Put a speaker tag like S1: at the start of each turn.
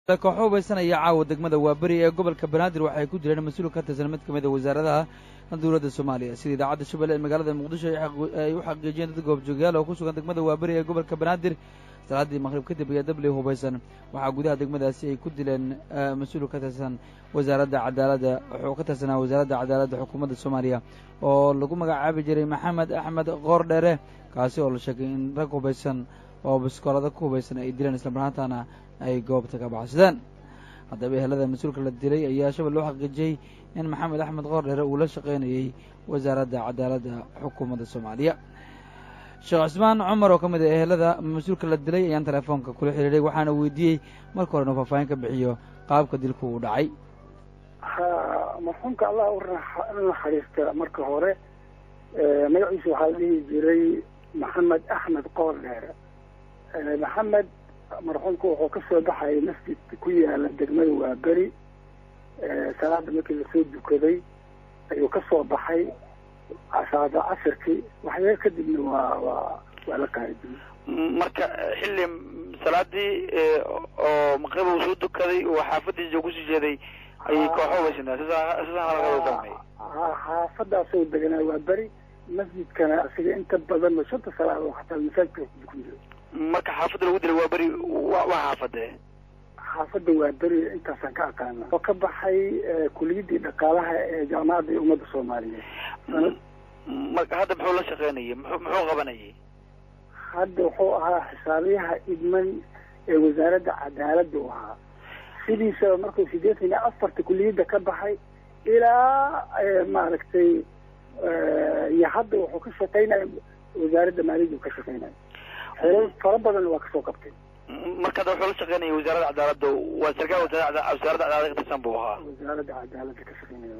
S1: Kooxo hubaysanaya caawa degmada Waaberi ee gobolka Banaadir waxay ku jireen mas-uul ka tirsan mid ka mid a wasaaradaha dowladda Soomaaliya. Sida Idaacadda Shabeelle ee magaalada Muqdisho ay u xaqiijiyeen dad goobjoogyaal oo ku sugan degmada Waaberi ee gobolka Banaadir, salaadii maqrib kadib ayaa dabley hubaysan waxaa gudaha degmadaasi ay ku dileen mas-uul ka tirsan wasaaradda cadaaladda, wuxuu ka tirsanaa wasaaradda cadaaladda xukuumadda Soomaaliya oo lagu magacaabi jiray Maxamed Axmed Qoordheere, kaasi oo la sheegay in rag hubaysan oo biskoolada ku hubaysan ay dileen, isla marhaantana ay goobta ka baxsadeen. Haddaba ehelada mas-uulka la dilay ayaa Shabel loo xaqiijiyey in Maxamed Axmed Qoordheere uu la shaqaynayey wasaaradda cadaaladda xukuumadda Soomaaliya. Sheekh Cusmaan Cumar oo ka mid ah ehelada mas-uulka la dilay ayaan telefoonka kula xiriiray, waxaana weydiiyey marka hore inuu faahfaahin ka bixiyo qaabka dilku uu dhacay.
S2: Ha, marxuumka Allah u naxariista. Marka hore magaciisa waxaa la dhihi jiray Maxamed Axmed Qoordheere. Maxamed marxuumka wuxuu ka soo baxayay masjid ku yaala degmada Waaberi. Salaada markii lasoo dukaday ayuu ka soo baxay salaada casirkii, waxyar kadibna waa la qaarijiyey.
S1: Marka xilli salaadii oo maqrib uu soo dukaday oo xaafadiisa kusii jeeday ayay kooxo hubaysanaa, sidaasaan laga fahmay.
S2: Ha, xaafadaasoo deganaa Waaberi, masjidkana asiga inta badan shanta salaad oo xataa masaajidka ku dukan jiray.
S1: Marka xaafadda lagu dilay Waaberi waa xaafadee?
S2: Xaafadda Waaberi intaasaan ka aqaana. Oo ka baxay kuliyaddii dhaqaalaha ee Jaamacadda Ummadda Soomaaliyeed.
S1: Marka hadda muxuu la shaqeynayay, muxuu qabanayay?
S2: Hadda wuxuu ahaa xisaabiyaha idman ee wasaaradda cadaaladda u ahaa. Sidiisaba markuu 84-ta kuliyadda ka baxay ilaa maaragtay iyo hadda wuxuu ka shaqeynaya wasaaradda maaliyadda ka shaqeynaya, xilal fara badan waa kasoo qabtay.
S1: Marka hadda wuxuu la shaqeynaya wasaaradda cadaaladda, waa sarkaal wasaaradda cadaaladda ka tirsan buu ahaa?
S2: Wasaaradda cadaaladda ka shaqeynaya.